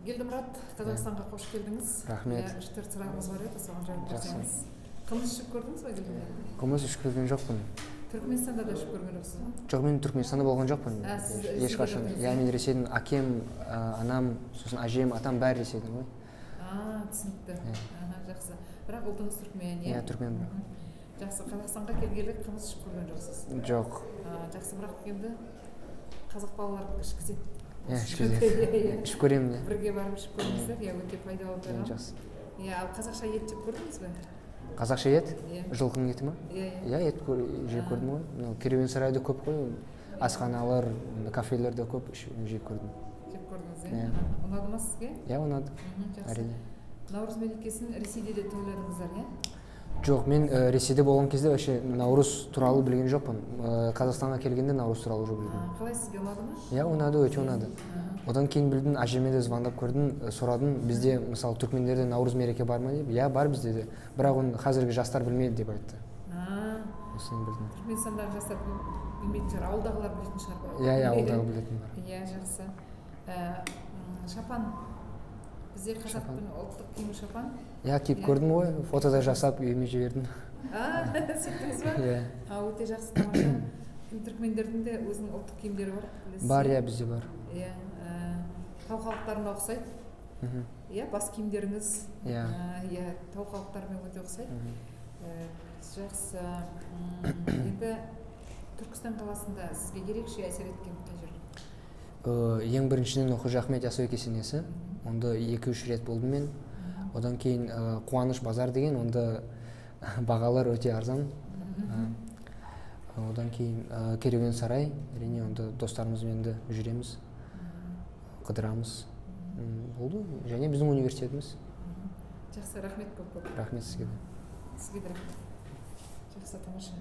Гелдімұрат, Қазақстанға қош келдіңіз. Рахмет. Иә, 3-4 сұрағымыз бар еді, соған жауап Жақсы. берсеңіз. Қымыз ішіп көрдіңіз ба, Гелдімұрат? Қымыз ішіп көрген жоқпын. Түркменстанда да ішіп көрген жоқсыз ба? Жоқ, мен Түркменстанда болған жоқпын. А, сіз Ресейде Ешқашан. тұрдыңыз? Иә, мен Ресейдің, әкем, анам, сосын әжем, атам бәрі Ресейдің ғой. А, түсінікті. Иә. Аха, жақсы. Бірақ ұлтыңыз түркмен, иә? Иә, түркмен бірақ. Жақсы, Қазақстанға келгелі қымыз ішіп көрген жоқсыз. Жоқ. А, жақсы, бірақ енді қазақ балалары ішкізеді. Иә, ішкізеді. Иә. Ішіп көремін де. Бірге барып ішіп көріңіздер, иә, өте пайдалы Иә, тағам. жақсы. Иә, ал қазақша ет жеп көрдіңіз бе? Қазақша ет? Иә. Жылқының еті ма? Иә, иә. Иә, ет жеп көрдім ғой. Мынау керуен сарайда көп қой, асханалар, кафелер де көп, жеп көрдім. Жеп көрдіңіз, иә? Иә. Аха, ұнады ма сізге? Иә, ұнады. Жақсы. Әрине. Наурыз мерекесін Ресейде де тойладыңыздар, иә? Жоқ, мен Ресейде болған кезде вообще Наурыз туралы білген жоқпын. Қазақстанға келгенде Наурыз туралы уже білдім. А, қалай, сізге ұнады ма? Иә, ұнады, өте ұнады. Одан кейін білдім, әжеме де звондап көрдім, сұрадым, бізде, мысалы, түркмендерде Наурыз мереке бар ма деп. Иә, бар бізде де. Бірақ оны қазіргі жастар білмейді деп айтты. Осыны білдім. Түркменстандағы жастар білмейтін шығар, ауылдағылар білетін шығар бірақ. Иә, иә, ауылдағы білетін бар. Иә, жақсы. Шапан. Бізде қазақтың ұлттық киімі шапан. Иә, киіп көрдім ғой, фотода жасап үйіме жібердім. А, сөйттіңіз ба? Иә. А, өте жақсы, тамаша. Түркмендердің де өзінің ұлттық киімдері бар, білесіз? Бар, иә, бізде бар. Иә, тау халықтарына ұқсайды. Иә, бас киімдеріңіз. Иә. Иә, тау халықтарымен өте ұқсайды. Жақсы. Енді Түркістан қаласында сізге ерекше әсер еткен қай жер? Ең біріншіден Қожа Ахмет Яссауи кесенесі. Онда 2-3 рет болдым мен. Одан кейін Қуаныш базар деген, онда бағалар өте арзан. Одан кейін Керуен сарай, әрине, онда достарымызбен де жүреміз, қыдырамыз. Болды. Және біздің университетіміз. Жақсы, рахмет көп көп. Рахмет сізге де. Сізге де рахмет. Жақсы, тамаша.